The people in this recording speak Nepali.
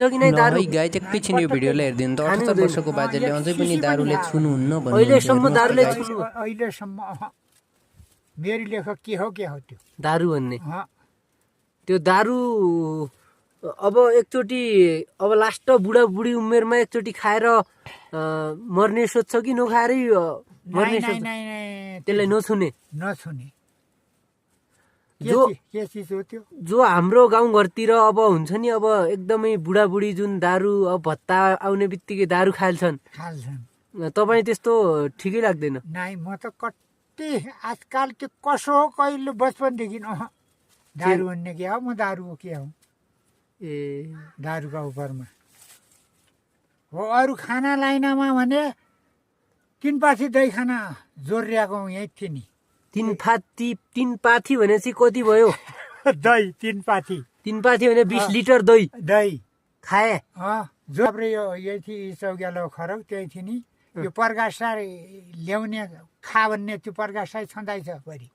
है गाइज एकैछिन यो भिडियोलाई हेरिदिनु त 78 वर्षको बाजेले अझै पनि दारुले छुनुहुन्न भन्नु अहिलेसम्म दारुले छुनु अहिलेसम्म मेरो लेख के हो त्यो दारु भन्ने त्यो दारु अब एकचोटि अब लास्ट बुढाबुढी उमेरमा एकचोटि खाएर मर्ने सोध्छ कि नखाएरै मर्ने सोध्छ त्यसलाई नछुने जो हाम्रो गाउँघरतिर अब हुन्छ नि अब एकदमै बुढाबुढी जुन दारु अब भत्ता आउने बित्तिकै दारु खाल्छन् तपाईँ त्यस्तो ठिकै लाग्दैन नाइ म त कति आजकल त्यो कसो हो कहिले बचपनदेखि दारु भन्ने के हो म दारु के हो ए दारुका उपरमा हो अरू खाना लाइनमा भने 3 पाथी दही खाना जोरिरहेको यहीँ थियो नि 3 पाथी भनेपछि कति भयो दही 3 पाथी भने 20 लिटर दही खाए जो यो यही थियो चौग्यालो खरौ त्यही थियो नि यो प्रकाश ल्याउने खा भन्ने त्यो प्रकाश छँदैछ परि